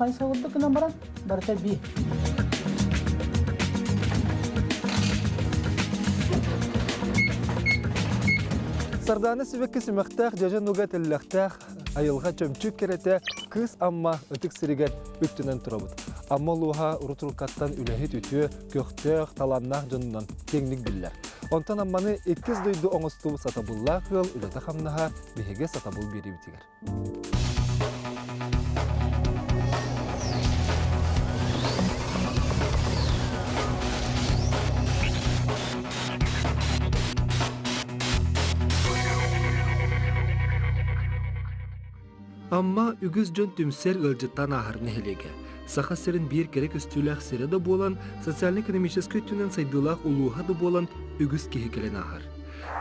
хайысха курдук гынан баран барыта биир. Сардаана сибэкки симэхтээх дьэдьэн уга тэллэхтээх айылҕа чөмчүүк кэрэтэ Кыыс Амма ытык сиригэр үктэнэн турабыт. Амма улууһа урут-уруккаттан үлэһит үтүө, көхтөөх, талааннаах дьонунан киэҥник биллэр. Онтон Амманы иккис дойду оҥостубут сатабыллаах ыал үлэтэ-хамнаһа биһиги сатабыл биэриибитигэр. Амма үгүс дьон түмсэр ыалдьыттаан ааһар нэһилиэгэ. Саха сирин биир кэрэ көстүүлээх сирэ да буолан, социально-экономическай өттүнэн сайдыылаах улууһа да буолан үгүс киһи кэлэн ааһар.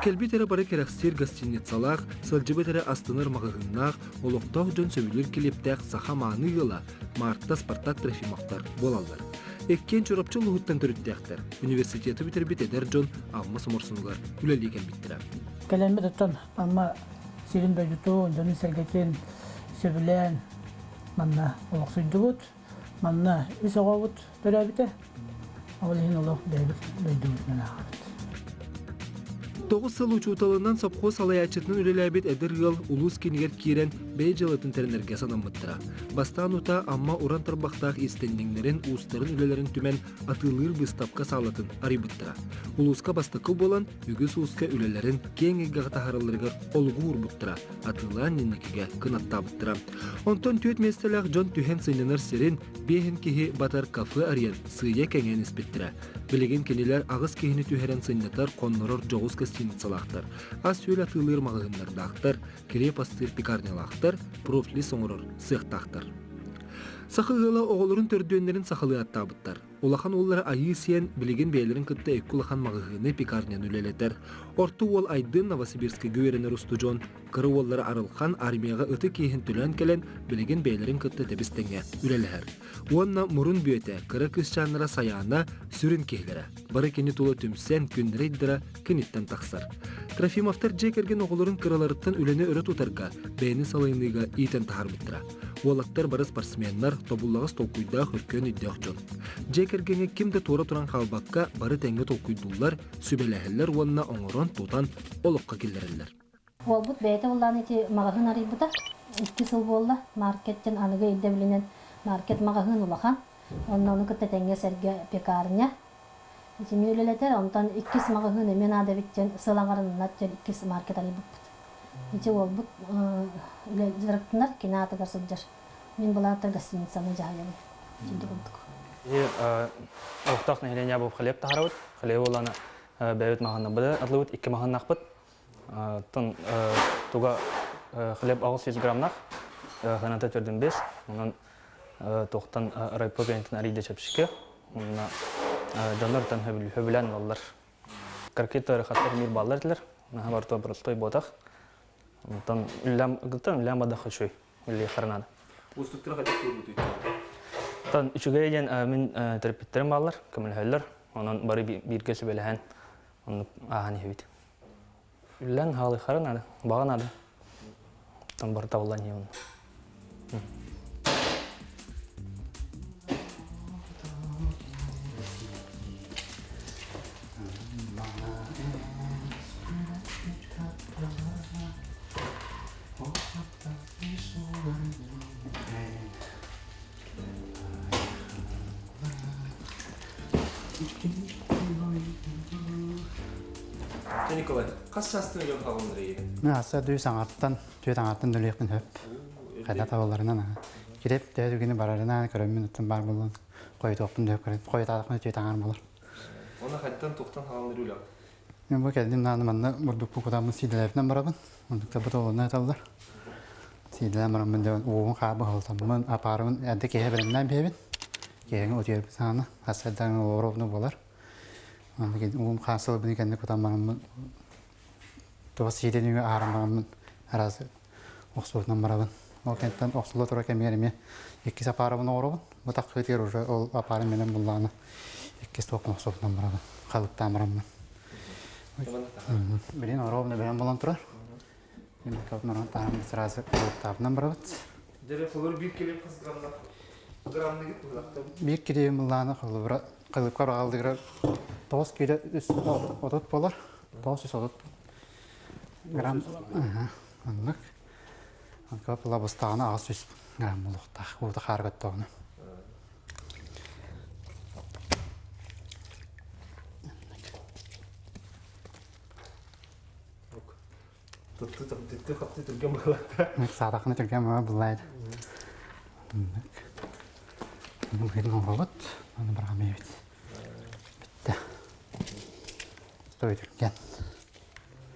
Кэлбит эрэ бары кэрэхсиир гостиницалаах, сылдьыбыт эрэ астынар маҕаһыыннаах, олохтоох дьон сөбүлүүр килиэптээх саха мааны ыала Марта Спартак Трофимовтар буолаллар. Иккиэн Чурапчы улууһуттан төрүттээхтэр. Университеты бүтэрбит эдэр дьон Амма Соморсунугар үлэлии кэлбиттэрэ. Кэлэммит оттон Амма сирин дойдутун, дьонун-сэргэтин сөбүлээн манна олохсуйдубут. Манна үс оҕобут төрөөбүтэ. Ол иһин олох бэйэбит дойдубутунан ааҕабыт. 9 сыл учууталынан сопхуос салайааччытынан үлэлээбит эдэр ыал улуус киинигэр киирэн бэйэ дьыалатын тэринэргэ санаммыттара. Бастаан утаа Амма уран тарбахтаах иистэнньэҥнэрин, уустарын үлэлэрин түмэн атыылыыр быыстапка саалатын арыйбыттара. Улууска бастакы буолан үгүс ууска үлэлэрин киэҥ эйгэҕэ таһааралларыгар олугу уурбуттара, атыылаан инникигэ кынаттаабыттара. Онтон түөрт миэстэлээх дьон түһэн сынньанар сирин биэһин киһи батар кафе арыйан сыыйа кэҥээн испиттэрэ. Билигин кинилэр аҕыс киһини түһэрэн сынньатар, хоннорор дьоҕус гостиницалаахтар, ас-үөл атыылыыр маҕаһыыннардаахтар, килиэп астыыр пекарнялаахтар, профлиз оҥорор сыахтаахтар. Саха ыала оҕолорун төрдүөннэрин сахалыы аттаабыттар. Улахан уоллара Айыы Сиэн билигин бэйэлэрин кытта икки улахан маҕаһыыны, пекарняны үлэлэтэр. Орто уол Айдын Новосибирскайга үөрэнэр устудьуон, кыра уоллара Арылхан армияҕа ытык иэһин төлөөн кэлэн, билигин бэйэлэрин кытта тэбис-тэҥҥэ үлэлэһэр. Уонна мурун бүөтэ, кыра кыысчааннара Сайаана сүрүн киһилэрэ. Бары кини тула түмсэн, күннэрэ-ыйдара киниттэн тахсар. Трофимовтар дьиэ кэргэн оҕолорун кыраларыттан үлэни өрө тутарга, бэйэни салайыныыга иитэн таһаарбыттара. Уолаттар бары спортсменнар, тобуллаҕас толкуйдаах өркөн өйдөөх дьон. Дьиэ кэргэҥҥэ ким да туора туран хаалбакка, бары тэҥҥэ толкуйдууллар, сүбэлэһэллэр уонна оҥорон, тутан олоххо киллэрэллэр. Уолбут бэйэтэ ыллаан ити маҕаһыын арыйбыта. Икки сыл буолла. Маркеттен аныгы ирдэбилинэн маркет маҕаһыын улахан. Онно ону кытта тэҥҥэ сэргэ пекарня. Итини үлэлэтэр. Онтон иккис маҕаһыын эмиэ наада эбит диэн сыл аҥарыннар диэн иккис маркет арыйбыппыт. Ити уолбут үлэ дьарыктанар, кини аатыгар сылдьар. Мин былааттар гостиницаны дьаһайабын. Итинник курдук. Олохтоох нэһилиэнньэ бу хлеб таһарабыт. Хлеб буоллаана бэйэбит маһыннарбыт атлыбыт, икки маһыннаахпыт. Оттон туга хлеб 800 граммнах, ханата төрдүн бес. Онон туохтан райпо кэнниттэн арыйда чэпчэки. Онно дьоннортон хөбүлээн ылаллар. Каркет ыарахаттар мир бааллар этилэр. Наһаа барыта простой буотах. Онтон үллэм үллэм бадах үчүгэй. Үллэй харанаада. Уустуктара хайдах туорбутуй? Оттон үчүгэй диэн мин төрөппүттэрим бааллар, көмөлөһөллөр. Онон бары бииргэ сүбэлэһэн оннук ааһан иһэбит. Үллэн хаалыаххара наада, баҕа наада. Оттон барыта табыллан иһиэ Николай, хас саастан өлөн хаалан эрэ Аса дүү саҥаттан, түөт аҥаттан өлүөхпүн сөп. Хайда табалларынан аха. Кирип төһө түгэни барарынан көрөммүн оттон баар буолан хойутуохпун да сөп хойутаатахпына түөт аҥаар буолар. Оны хайтан тухтан хаалан үлэ? Мен бу кэлдим нааны манна бурдукпун кутаммын сиидэлээбитинэн барабын. Бурдуктарбыт олонно эталлар. Сиидэлээн бараммын дьон уоҕун хаабы халтаммын, апаарыбын эрдэ киэһэ бэлэмнээн биэбин. Киэһэҥи утуйарбыт саҕана хас сардаҥа олоробуна буолар. Уум хаасылыбыны кэннэ кутан бараммын туох сиидэн үҥэ ааран бараммын араас охсуутунан барабын. Ол кэнниттэн охсулла турар кэмигэр эмиэ иккис апаарабын оҥоробун. Бу таххытыгар уже ол апаарын менен буллаҕына иккис туохпун охсуутунан барабын. Халыктаан бараммын. Билин оробуна бэлэм буолан турар. Мен таһым сразу халыктаабынан барабыт. Дere холор bir кило хас граммнах? Биир килиэби мыллааны холобура халыпка аҕалдыгыра 9 киилэ 330 буолар. 930 грамм оннук. Онко быстаҕына 800 грамм буолуохтаах. Уута хааргаттаҕына. Тутты түргэн буоллахта. Саатахына түргэн буолла буллайд. Бүгүн оҥоробут, аны барамыйбыт. Бүттэ. Стой түргэн.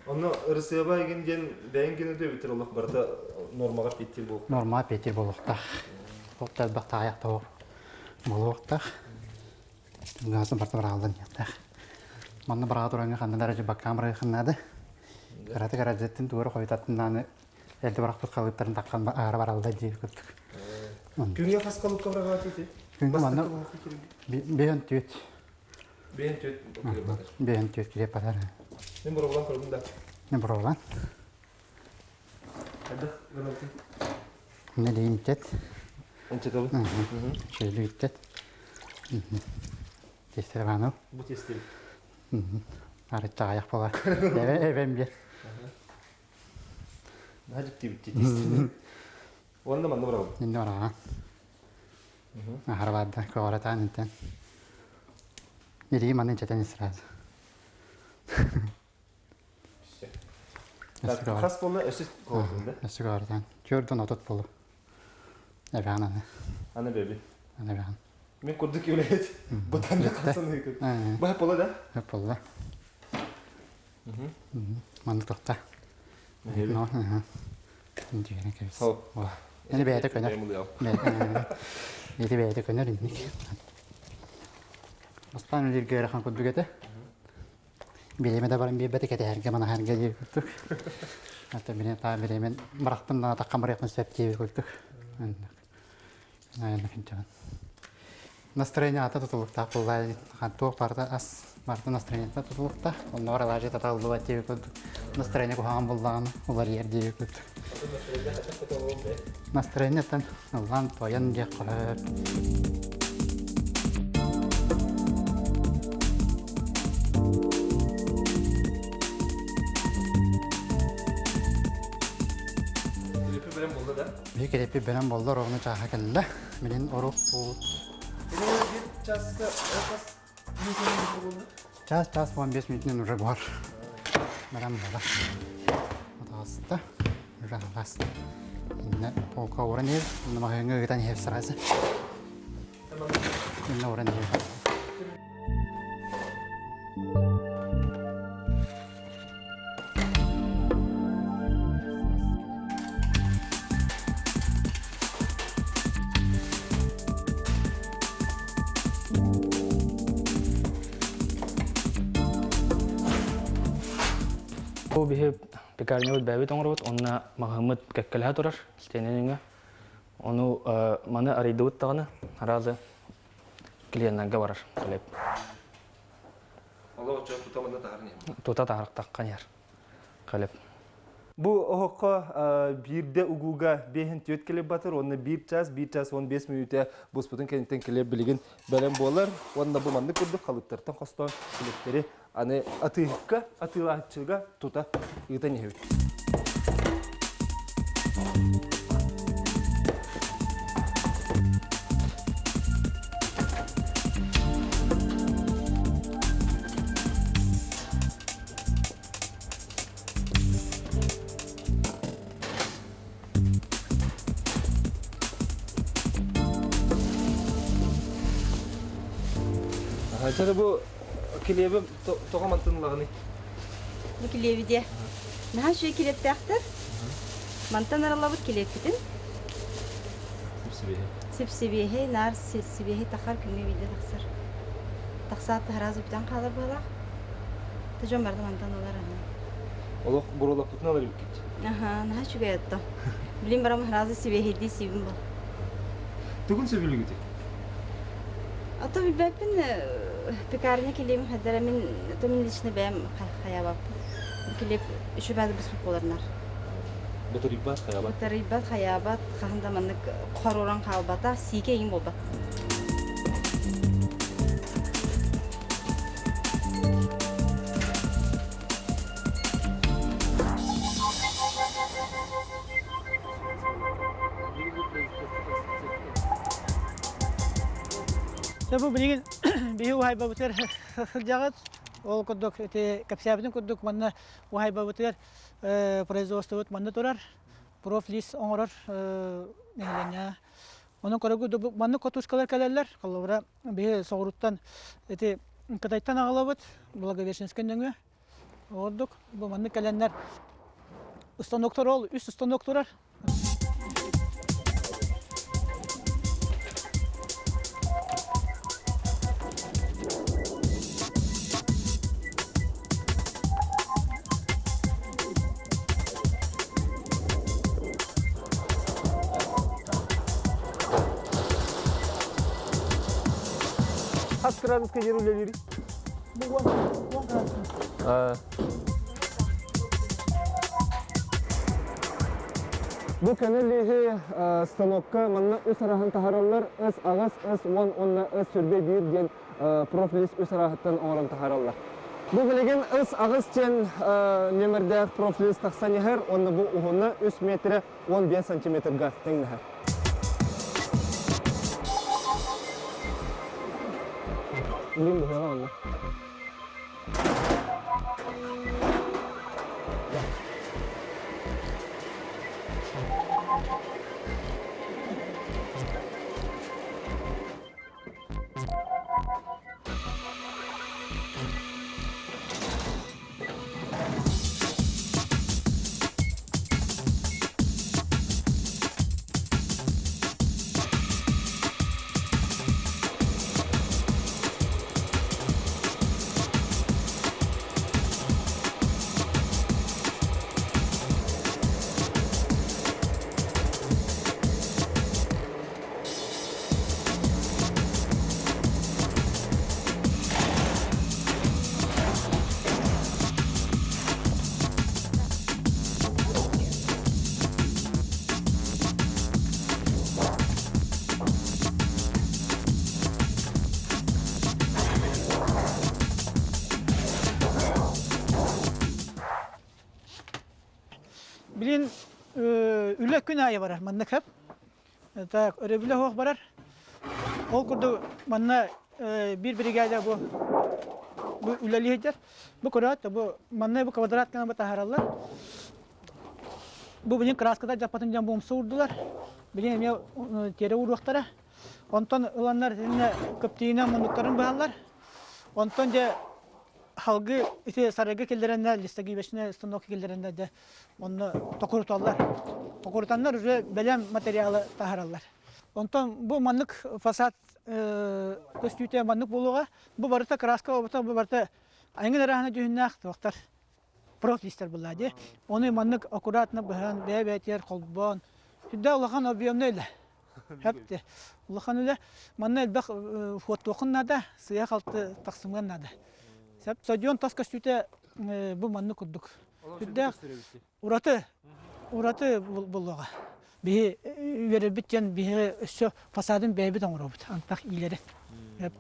Онно ырысыаба игин диэн бэйэҥ гына дөбүтэр олох барыта нормаҕа петтир буолуохтаах. Норма петтир буолуохтаах. Ол элбэх таайах тоҕо буолуохтаах. Газы барыта быраҕыллан иһиэхтээх. Манна быраҕа тураҥҥа ханна да баккаан быраҕыаххын наада. Кыратык арадьыттын туора хойутаттын эрдэ бырахпыт халыыптарын таххан аара бараллар диир курдук. Күҥҥэ хас халыпка быраҕаат ити? Күҥҥэ манна бэйэн түөт. Бэйэн түөт килиэп батар. Бэйэн түөт килиэп батар. Мен боробулан көрдүм да. Мен боробулан. Хайдах гынабытый? Не дейін иттет. Ынчытабын. Шөйлүү иттет. Тестер бааныл. Бу тестер. Арыччаҕайах буолар. Эбэм биэр. Наһаа дьиктибит тестер. Уонна манна барабын. Инде бараҕан. Аһара барда көҕөрөтаан интен. Илии маны чэтэн сразу. Хас буолла өссө колотун да? Өссө көҕөрөтаан. Түөрдөн отут болу. Эбэҕин аны. Аны бэби. Аны эбэҕин. Мен курдук үлэһит. Бытан да хасан ыйкын. Бу болла да? Хөп болла. Маннык тохта. Дьиэрин кэбис. Эни бэйэтэ көнөр. Ити бэйэтэ көнөр инник. Бастаан үлүргэ ыарахан курдук этэ. Бириэмэ да баран биэрбэтэ кэтэһэргэ манаһарга диир курдук. Ата били таа бириэмэн барахпын да атахха барыахпын сөп диэбит курдук. Настроение ата тутулуктаах буолла туох барыта ас барыта настроениета тутулуктаах. Оннооҕор алаадьы таталлыбат диэбит курдук. Настроение куһаҕан буоллаҕына уларыйар диэбит курдук. Настроениеттан ыллаан тоойон диэх хөп. Килиппи бэлэм буолла да? Биһи килиппи бэлэм буолла, ровно чааһа кэллэ. Билин орук бу Бир часка Час, час 15 минутынан уже бар. Барам буолар. Атаҕаста, уже аҕас. Инне полка уран иһэр, инне маһыҥҥа ыытан иһэр сразу. Инне уран иһэр. Бу биһи пекарнябыт бэйэбит оҥоробут, онно маҕаһыыммыт кэккэлэһэ турар стенэнҥэ. Ону маны арыйдыбыт даҕаны араазы клиеннарга барар хлеб. Олох тута манна таһар Тута таһарахтаххан иһэр хлеб. Бу оһоххо биирдэ угууга биэһин түөрт килиэп батыр уонна биир час, биир час 15 мүнүүтэ буспутун кэнниттэн килиэп билигин бэлэм буолар. Уонна бу маннык курдук халыптартан хостоон килиэптэри аны атыыһыкка, атыылааччыга тута ыытан иһэбит. Чэ бу килиэби тоҕо мантан ылаҕыный? Бу килиэби диэ. Наһаа үчүгэй килиэптээхтэр. Мантан аралабыт килиэппитин. Сип-сибиэһэй. Сип-сибиэһэй, наар сибиэһэй тахар күҥҥэ биирдэ тахсар. Тахсаат таһараас бүтэн хаалар быһалаах. Та дьон барыта мантан ылар аны. Олох буруолаппытын алар эбиккит. Аха, наһаа үчүгэй отто. Билин барам сразу сибиэһэйдии сиибин бол. Тугун сөбүлүүгүтүй? Ото билбэппин пекарня килиэбин хайдара мин ото мин лично бэйэм хайаабаппын. Килиэп үчүгэй быспыт буоларнар. Бытарыйбат, хайаабат. Бытарыйбат, хайаабат, хаһан да маннык хоруран хаалбата, сиикэ иҥ буолбат. Бу билигин биһи уһайбабытыгар сылдьаҕыт. Ол курдук ити кэпсээбитин курдук манна уһайбабытыгар производствобыт манна турар. Профлист оҥорор нэһилиэнньэ. Онон көрөгү маннык катушкалар кэлэллэр. Холобура биһи соҕуруттан ити Кытайтан аҕалабыт Благовещенскай нөҥүө. Ордук бу маннык кэлэннэр станоктар ол үс станок турар. Хас градуска диэри үлэлиир? Бу 10 градус. Бу көнө лииһи станокка манна үс араһын таһараллар, С8, С10 уонна С21 диэн профлист үс араһыттан оҥорон таһараллар. Бу билигин С8 диэн нөмердээх профлист тахсан иһэр уонна бу уһуна 3 метрэ 15 сантиметрга тэҥнэһэр. Билин быһыаҕа онно. Билин үлэ күн аайы барар манна көп. Так, өрөбүлэ суох барар. Ол курдук манна биир биригээдэ бу бу үлэлиһидэр. Бу көрөөт, бу манна бу квадрат гына таһаараллар. Бу билин краската дьаппатын дьон бу умса уурдулар. Билин эмиэ тиэрэ ууруохтара. Онтон ыланнар итиннэ көптүүнэ муннуктарын быһаллар. Онтон дьэ халгы ити сарайга киллэрэннэр листогибочная установка киллэрэннэр дьэ онно токуруталлар. Токурутаннар уже бэлэм материалы таһараллар. Онтон бу маннык фасад көстүүтэ маннык буолуоҕа. Бу барыта краска обото бу барыта айыҥын ыраахына дьүһүннээх туохтар профлистер булла дии. Ону маннык аккуратно быһан бэйэ-бэйэтигэр холбоон сүрдээх улахан объемный үлэ. Хэпти. Улахан үлэ. Манна элбэх хуоттуохун наада, сыыһа-халты тахсымыан наада. Сөп. Стадион тас көстүүтэ бу маннык курдук. Сүрдээх ураты ураты буолуоҕа. Биһи үөрэрбит диэн биһи өссө фасадын бэйэбит оҥоробут, антах иилэри.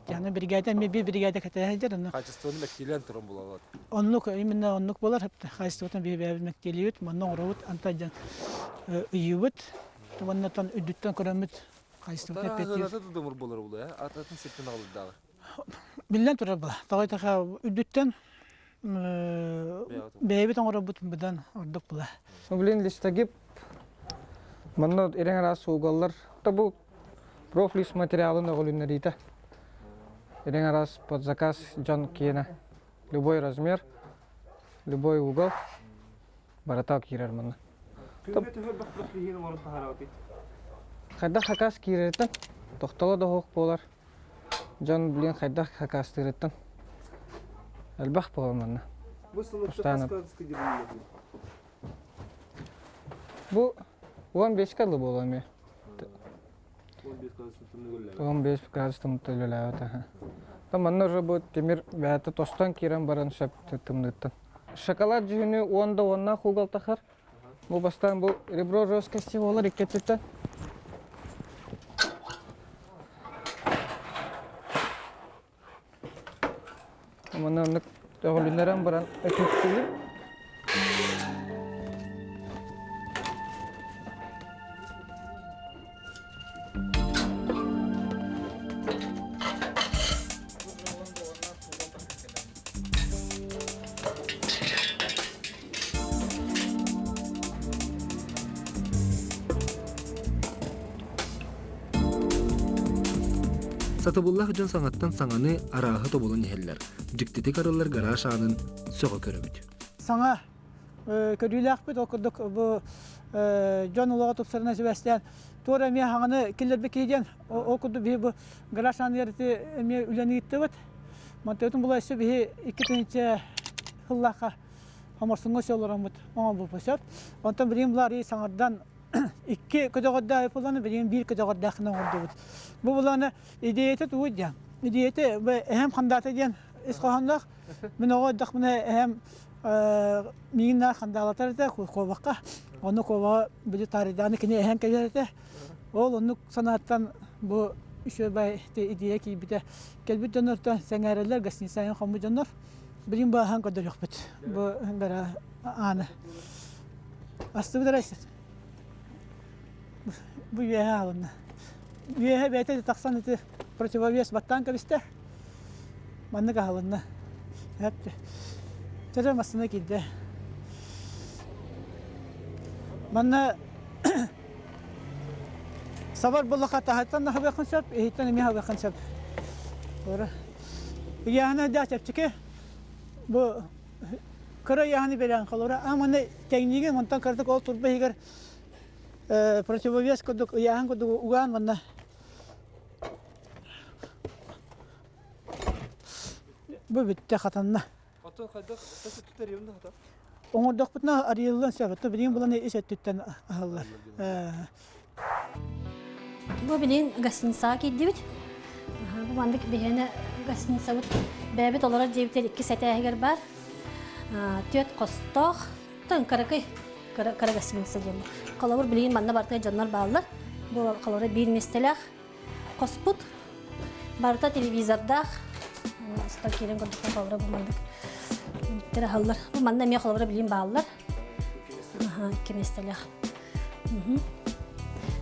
Яны бригада эмиэ биир бригада кэтэһэ сылдьар онно. Качествоны мэктиэлээн туран булаллар. Оннук именно оннук буолар. Хаачыстыбатын биһи бэйэбит мэктиэлиибит, манна оҥоробут, анта дьон ыйыыбыт. Уонна үрдүттэн көрөммүт хаачыстыбатын эппиэттиир. Ата тудумур буолар улу, атын сиртэн аҕалырдааҕы. Биллэн турар була. Тоҕо диэтэххэ үрдүттэн бэйэбит оҥоробут быдан ордук була. Блин, листогип манна ирең араас суугаллар. Та бу профлист материалын өҕүлүннэриитэ. Ирең араас под заказ дьон киэнэ. Любой размер, любой угол барыта киирэр манна. Күҥҥэ төһө элбэх профлиһин оҥорон таһаарабытый? Хайдах хакас киирэриттэн тохтоло да суох буолар. Дьон блин хайдах хакастыырыттан элбэх буолар манна. Бу станокта хас градуска дьиҥнэһий? Бу 15 кылы буолуо эмиэ. 15 градус тымныга 15 градус тымныта үлэлээбит аха. Та манна уже бу тимир бэйэтэ тостон киирэн баран сөп тымныыттан. Шоколад дьүһүнү 10 да уоннаах угал тахар. Бу бастаан бу ребро жесткости буолар икки өттүттэн. Манна оннук өҕүлүннэрэн баран өтүктүүбүт. Сатабыллаах дьон саҥаттан саҥаны арааһы тобулан иһэллэр. Дьиктитик арыллар гараж аанын сөҕө көрөбүт. Саҥа көрүүлээхпит, ол курдук бу дьон олоҕо тупсарынан сибээстээн туора эмиэ хаҥаны киллэрбит киһи диэн ол курдук биһи бу гараж ааныгар ити эмиэ үлэни ыыттыбыт. Мантыытын була өссө биһи 2000 сыллаахха хоморсуҥҥа өссө олороммут оҥорбуппут сөп. Онтон билигин булар саҥардан икки көтөҕөрдөөх буланы билигин биир көтөҕөрдөөххүнэ оҥордубут. Бу буланы идеята тугуй диэн. Идеята эһэм хандаата диэн ис хоһоонноох. Мин оҕо эрдэхпинэ эһэм миигин наар хандаалатар этэ куобахха. Онно куобаҕа били таарыйдааны кини эһэм кэлэр этэ. Ол оннук санааттан бу үчүгэй идея киирбитэ. Кэлбит дьоннортон сэҥээрэллэр, гостиницаҕа хоммут дьоннор. Билигин бааһан көрдөрүөхпүт. Бу гара ааны. Астыбыт эрэ Бу үөһэ аалынна. Үөһэ бэйэтэ тахсан ити противовес баттаан кэбистэ. Маннык аһылынна. Чэрэ массыына киирдэ. Манна сабар буллахха таһыттан да хабыаххын сөп, иһиттэн эмиэ хабыаххын сөп. Ыйааһына да чэпчэки. Бу кыра ыйааһыны биэрэн холобура аманы тэҥниигин онтон кыратык ол турба иһигэр противовес курдук ыйааһын курдук угаан манна бу бүттэ хатанна. Оттон хайдах тас өттүттэн арыйабын да хата? Оҥордохпутуна арыйыллан сөп. Оттон билигин булан ис өттүттэн аһыллар. Бу билигин гостиницаҕа киирдибит. Бу маннык биһиэнэ гостиницабыт бэйэбит олорор дьиэбитигэр иккис этээһигэр баар. Түөрт хостоох, тон кыракый кыра гостиница диэн. Холобур, билигин манна барыта дьоннор бааллар. Бу холобура биир миэстэлээх хоспут. Барыта телевизордаах. Устан киирэн көрдөххө холобура бу маннык аһаллар. Бу манна эмиэ холобура билигин бааллар. Икки миэстэлээх.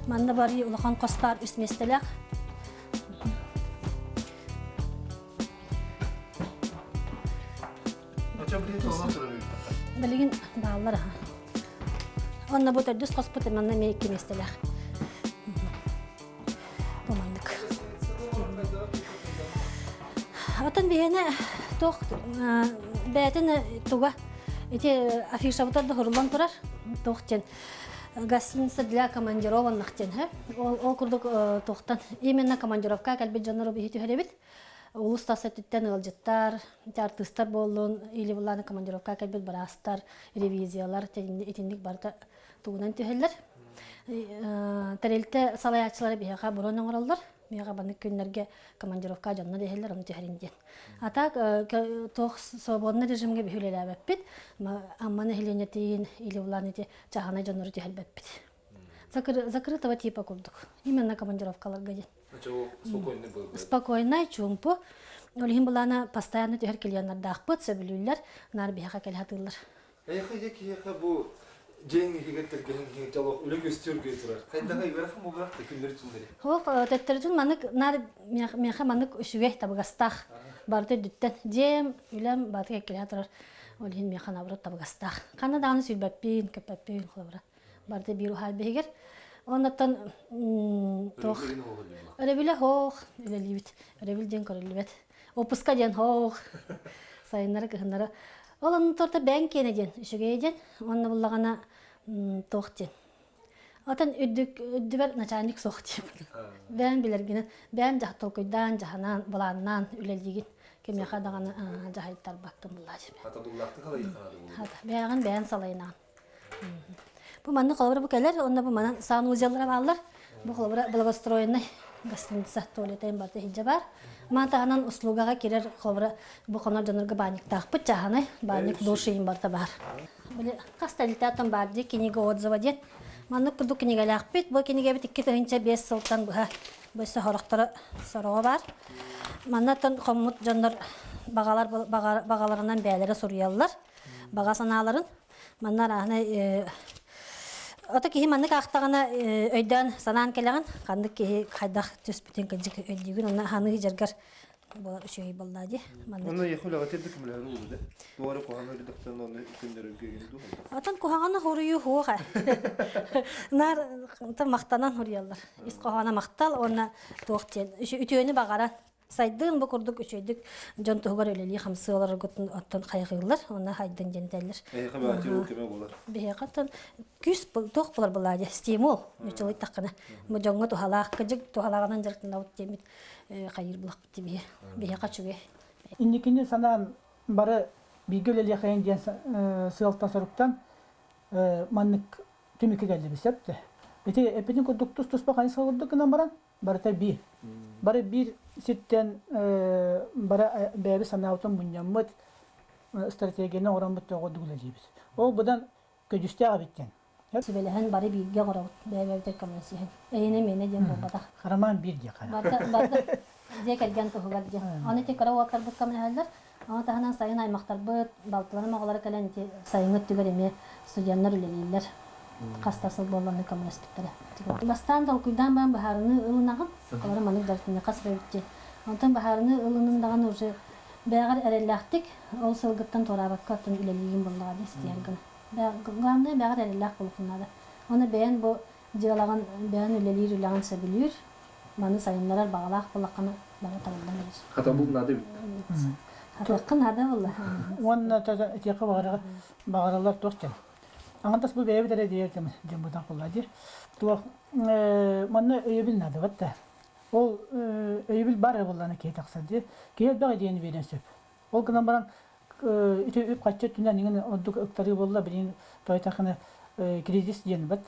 Манна бары улахан хос баар үс миэстэлээх. Билигин бааллар аха. Онно бу төрдүс хоспут манна эмиэ икки миэстэлээх. Бу маннык. Отон биһиэнэ туох бэйэтин туга ити афишабытар да хуруллан турар туох диэн гостиница для командированных диэн ол, ол курдук туохтан именно командировка кэлбит дьоннору биһи түһэрэбит улус тас өттүттэн ыалдьыттар артыыстар буоллун или буллааны командировка кэлбит быраастар ревизиялар итинник барыта тугунан түһэллэр тэрилтэ салайааччылара биһиэхэ бронь оҥороллор миэхэ баннык күннэргэ командировка дьонно дэһэллэр ону түһэрин диэн а так туох свободный режимҥэ биһи үлэлээбэппит Амма нэһилиэнньэтин или улаан ити чааһынай дьоннору түһэрбэппит закрытого типа курдук именно командировкаларга диэн спокойный был спокойный чуумпу ол иһин былаана постоянно түһэр клиеннардаахпыт сөбүлүүллэр наар биһиэхэ кэлэ сатыыллар Эйиэхэ дьэ киһиэхэ бу дьиэҥ иһигэр тэлгэһэҥ иһигэр дьолох үлэ көстүөргө турар. Хайдаҕа үөрэххэ буолбатах да күннэри түннэри. Суох, төттөрүтүн маннык наар миэхэ маннык үчүгэй табыгастаах барыта үрдүттэн дьиэм, үлэм барыта кэккэлэһэ турар. Ол иһин миэхэ наоборот табыгастаах. Ханна даҕаны сүүрбэппин, көппөппүн холобура. Барыта биир уһаайба иһигэр. Оннуттан туох өрөбүлэ хоох үлэлиибит. Өрөбүл диэн көрүллүбэт. Опуска диэн хоох сайыннары кыһыннары Ол онно торта бэйэҥ киэнэ диэн, үчүгэйэ диэн, уонна буллаҕына туох диэн. Отон үрдүк үрдүбэр начальник суох диэбин. Бэйэм билэргинэн, бэйэм дьаһ толкуйдаан, дьаһанаан, былааннаан үлэлиигин. Кимиэхэ даҕаны дьаһайтарбаккын буллаа диэбин. Хатабыллаахтык халайыаххана Хата, бэйэҕин бэйэн салайынаҕын. Бу маннык холобура бу кэлэр, уонна бу манан санузеллара бааллар. Бу холобура благоустроенный. Гостиница туалетайын барыта иһирдьэ баар. Маны таһынан услугаҕа кирэр холобура бу хонор дьоннорго баанньыктаахпыт чааһынай баанньык душ иһин барыта баар. Били хас тэрилтэттэн баар дии кинигэ отзыва диэн. Маннык курдук кинигэлээхпит. Бу кинигэбит 2005 сылтан быһа бу өссө сорохторо сороҕо баар. Маннаттан хоммут дьоннор баҕалар баҕаларынан бэйэлэрэ суруйаллар баҕа санааларын. Манна арааһынай ото киһи маннык аахтаҕына өйдөөн санаан кэлэҕин ханнык киһи хайдах түспүтүн кырдьык өйдүүгүн онно ханыгы дьаргар буолар үчүгэй буоллаа дии маннык. Онно еху үлэҕэ тирдик көмөлөһөр уулу да. Туора куһаҕаны үрдөхтөн онно күннөрөргө дуу. Отон куһаҕаны хоруйуу хуоха. Нар махтанан хоруйаллар. Ис хоһооно махтал уонна туох диэн үтүөнү баҕаран сайдыын бу курдук үчүгэйдик дьон туһугар үлэлии хамсыы олороргутун оттон хайҕыыллар уонна хайдын диэн этэллэр. Эһиэхэ баатыр көмө буолар. Биһиэхэ оттон күүс туох буолар былаа дии стимул ньучулуй таххына бу дьоҥҥо туһалаах кыдьык туһалааҕынан дьарыктанабыт диэммит хайыыр булахпыт дии биһи биһиэхэ үчүгэй. Инникини санаан бары бииргэ үлэлиэхэйин диэн сыалтан-соруктан маннык түмүккэ кэллибит сөп да. Ити эппитин курдук тус-туспа хайысха курдук гынан баран барыта биир. Бары биир сиртэн бары бэйэбит санаабытын мунньаммыт, стратегияны оҥороммут тоҕо үлэлиибит. Ол быдан көдьүүстээх эбит диэн. Сүбэлэһэн бары бииргэ оҥоробут, бэйэ-бэйэбитигэр көмөлөсүһэн. Эйиэнэ миэнэ диэн буолбатах. Роман биир диэххэ. Барыта, барыта дьиэ кэргэн туһугар диэн. Аны ити кыра уолаттарбыт көмөлөһөллөр. Ону таһынан сайын аймахтарбыт, балтыларым оҕолоро кэлэн ити сайыҥҥы өттүгэр эмиэ студеннар үлэлииллэр. Хас да сыл буолла онно көмөлөспүттэрэ. Бастаан толкуйдаан баран быһаарыныы ылынаҕын. Олору маннык дьарыктаныы хас эбит Онтон быһаарыныы ылынын даҕаны уже бэйэҕэр эрэллээхтик ол сылгыттан туораабакка оттон үлэлиигин буоллаҕа дии ситиһэр гына. Главное бэйэҕэр эрэллээх буолуоххун наада. Уонна бэйэн бу дьыалаҕын, бэйэн үлэлиир үлэҕин сөбүлүүр, маны сайыннарар баҕалаах буоллаххына бары табыллан иһэр. Хатабыл наада эбит. Хатыахха наада буолла. Уонна этиэххэ баҕараллар туох диэн. Аҥардас бу бэйэбит эрэ диэр дьон бытан кулла диир. Туох манна өйөбүл наада да. Ол өйөбүл бар эрэ буоллаҕына киһи тахсар диир. Киһи элбэх идеяны биэриэн сөп. Ол гынан баран ити үп-харчы өттүнэн иҥин ордук ыктарыы буолла билигин тойтахына кризис диэн бат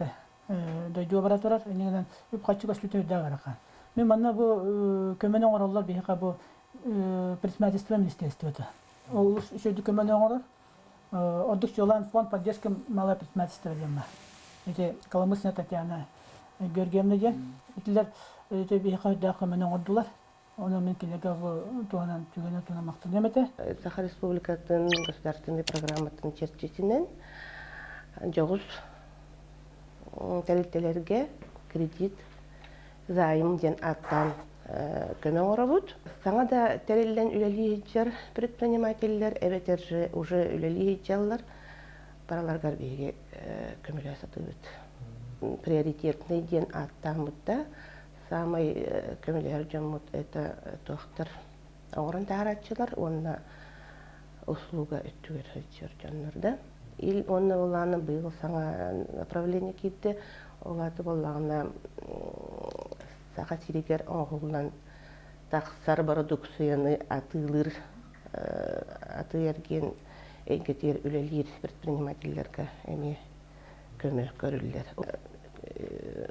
дойдуга бара турар иннинэн үп-харчы көстүүтэ үрдээх ыарахан. Мин манна бу көмөнү оҥороллор биһиэхэ бу предпринимательство министерствота. Ол үчүгэй көмөнү оҥорор. Ордук чуолаан фонд поддержки малого предпринимательства диэн баар. Ити Коломысина Татьяна Георгиевна диэн. Итилэр ити биһиэхэ үрдээх көмөнү оҥордулар. Онон мин кинилэргэ бу туһунан түгэнэ туһунан махтаныам этэ. Саха Республикатын государственнай программатын чэрчитинэн дьоҕус тэрилтэлэргэ кредит займ диэн ааттаан көмө оҥоробут. Саҥа да тэриллэн үлэлии сылдьар предпринимателлэр эбэтэр же уже үлэлии сылдьаллар бараларыгар биһиги көмөлөһө сатыыбыт. Приоритетный диэн ааттааммыт да саамай көмөлөһөр дьоммут это туохтар оҥорон таһарааччылар уонна услуга өттүгэр сылдьар дьоннор да. Ил уонна былаана быйыл саҥа направление киирдэ. Ол аата буоллаҕына Саха сиригэр оҥоһуллан тахсар бородууксуйаны атыылыыр атыы-эргиэн эйгэтигэр үлэлиир предпринимателлэргэ эмиэ көмө көрүллэр.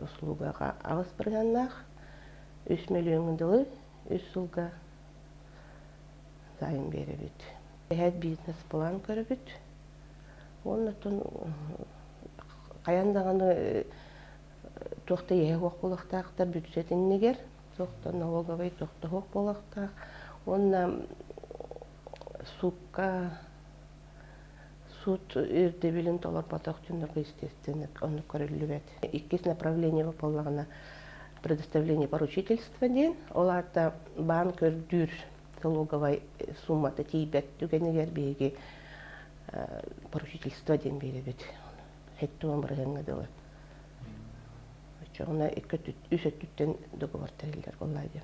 Услугаҕа аҕыс бырыһыаннаах, үс мөлүйүөҥҥэ дылы үс сылга займ биэрэбит. Эһэт бизнес-план көрөбүт. Уонна оттон хайан даҕаны туох да иэһэ суох буолуохтаахтар бюджет иннигэр, туох да налоговай туох да суох буолуохтаах. Уонна суукка суут ирдэбилин толорботох дьоннорго естественно оннук көрүллүбэт. Иккис направление буоллаҕына предоставление поручительства диэн, ол аата баан көрдүүр залоговай суммата тиийбэт түгэнигэр биһиги поручительство диэн биэрэбит. Хэттуон бырыһыаҥҥа дылы. Оччоҕуна икки үс өттүттэн договор тэриллэр буоллаа диэн.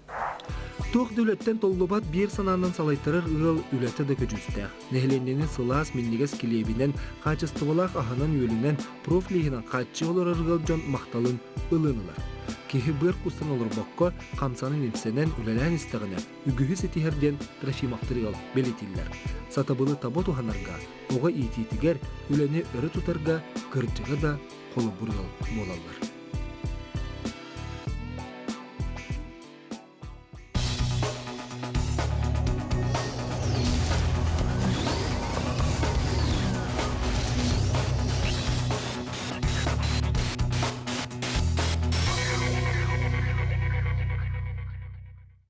Туох да үлэттэн толлубат биир санаанан салайтарар ыал үлэтэ да көдьүүстээх. Нэһилиэнньэни сылаас, минньигэс килиэбинэн, хаачыстыбалаах аһынан-үөлүнэн, профлииһинэн хааччыйа олорор ыал дьон махталын ылын ылар. Киһи быар кустан олорбокко, хамсанан-имсэнэн үлэлээн истэҕинэ, үгүһү ситиһэр диэн Трофимовтар ыал бэлиэтииллэр. Сатабылы таба туһанарга, оҕо иитиитигэр, үлэни өрө тутарга кырдьыга да холобур ыал буолаллар.